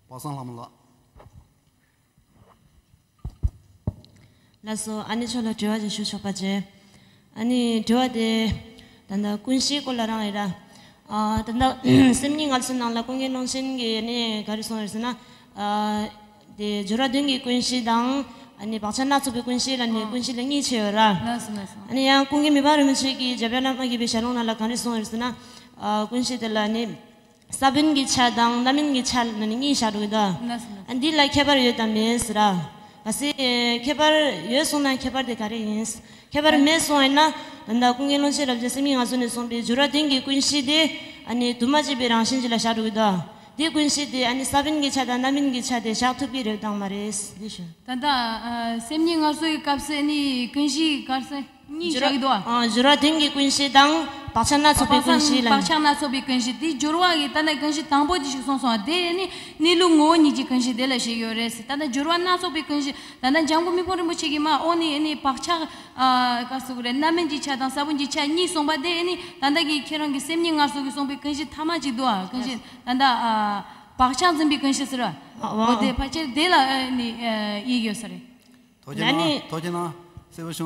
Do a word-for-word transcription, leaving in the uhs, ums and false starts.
པ་སངས་ལྷ་མོ་ལགས། ལགས་སོ། ཨ་ནི་མཆོག་ལ་དྲི་བ་ཅིག་ཞུ་ཆོག་པ་བྱས། ཨ་ནི་དྲི་བ་དེ། ད་ལྟ་ཀུན་གཞིའི་སྐོར་ལ་རང་ཡིན་ར། ཨ། ད་ལྟ་སེམས་ཉིད་ངལ་གསོའི་ནང་ལ་ཀུན་མཁྱེན་ཀློང་ཆེན་གྱིས་ཨ་ནི་ག་རེ་གསུངས་ཡོད་ཟེར་ན། ཨ། དེ་སྦྱོར་བ་བདུན་གྱི་ཀུན་གཞི་དང་། ཨ་ནི་བག་ཆགས་སྣ་ཚོགས་པའི་ཀུན་གཞི་ལ་ནི། ཨ། ཀུན་གཞི་ལ་གཉིས་ཕྱེ་ཡོད་ར། ལགས་སོ་ལགས་སོ། ཨ་ནི་ཡང་ཀུན་མཁྱེན་མི་ཕམ་རིན་པོ་ཆེ་གིས་འཇམ་དབྱངས་བླ་མ་དགྱེས་པའི་ཞལ་ལུང་ནང་ལ་ག་རེ་གསུངས་ཡོད་ཟེར་ན། ཨ། ཀུན་གཞི་དེ་ལ་ནི། ས་བོན་གྱི་ཆ་དང་རྣམ་སྨིན་གྱི་ཆ་ལ་ནི་གཉིས་བཞག་འགྲོ་གི་འདུག། ལགས་སོ་ལགས་སོ། ཨ། འདི་ལ་ཁྱད་པར་ཡོད་དམ་མེད་ཟེར་ར། གལ་སྲིད་ཁྱད་པར་ཡོད་སོང་ན་ཁྱད་པར་དེ་ག་རེ་ཡིན། ཁྱད་པར་མེད་སོང་ཡིན་ན། ད་ལྟ་ཀུན་མཁྱེན་ཀློང་ཆེན་རབ་རྒྱས་སེམས་ཉིད་ངལ་གསོ་ནས་གསུངས་པའི་སྦྱོར་བ་བདུན་གྱི་ཀུན་གཞི་དེ། ཨ་ནི་དུ་མ་བརྗེ་བའི་རང་བཞིན་ཅིག་ལ་བཞག་འགྲོ་གི་འདུག། དེའི་ཀུན་གཞི་དེ་ཨ་ནི་ས་བོན་གྱི་ཆ་དང་རྣམ་སྨིན་གྱི་ཆ་དེ་བཞག་ཐུབ་ཀྱི་རེད་དམ་མ་རེད། འདི་ཞུ། ད་ལྟ་ཨ་སེམས་ཉིད་ངལ་གསོ་ཡི་སྐབས་སུ་ཨ་ནི་ཀུན་གཞི་ག་རེ་ཟེར། གཉིས་བཞག་གི་འདུག་ཨ། སྦྱོར་བ་བདུན་གྱི་ཀུན་གཞི་དང་བག་ཆགས་སྣ་ཚོགས་པའི་ཀུན་གཞི་ལ། བག་ཆགས་སྣ་ཚོགས་པའི་ཀུན་གཞི་དེ་སྦྱོར་བ་གི་ད་ལྟ་ཀུན་གཞི་དང་པོ་དེ་ཞིག་གསུངས་སོང་། དེ་ནི་གནས་ལུགས་ངོ་བོ་ཉིད་ཀྱི་ཀུན་གཞི་དེ་ལ་བཤད་ཡོད་རེད་ཟེར། ད་ལྟ་སྦྱོར་བ་སྣ་ཚོགས་པའི་ཀུན་གཞི། ད་ལྟ་འཇམ་མགོན་མི་ཕམ་རིན་པོ་ཆེ་གིས་མ་འོ་ནི་ཨ་ནི་བག་ཆགས། ཨ། ག་རེ་ཟེར་དགོས་རེད། རྣམ་སྨིན་གྱི་ཆ་དང་ས་བོན་གྱི་ཆ་གཉིས་གསུངས་པ་དེ་ཨ་ནི་ད་ལྟ་གི་ཁྱེད་རང་གི་སེམས་ཉིད་ངལ་གསོ་གིས་གསུངས་པའི་ཀུན་གཞི་ཐ་མ་ཅིག་འདུག་ཨ། ཀུན་གཞི་ད་ལྟ་ཨ་བག་ཆགས་འཛིན་པའི་ཀུན་གཞི་ཟེར་བ། ཨ། འོ་དེ་ཕལ་ཆེར་དེ་ལ་ཨ་ནི་ཨ་དབྱེ་གི་ཡོད་ས་རེད། ཐུགས་རྗེ་གནང་། ཨ་ནི་ཐུགས་རྗེ་གནང་། སྲས་པོ་ཆུང་།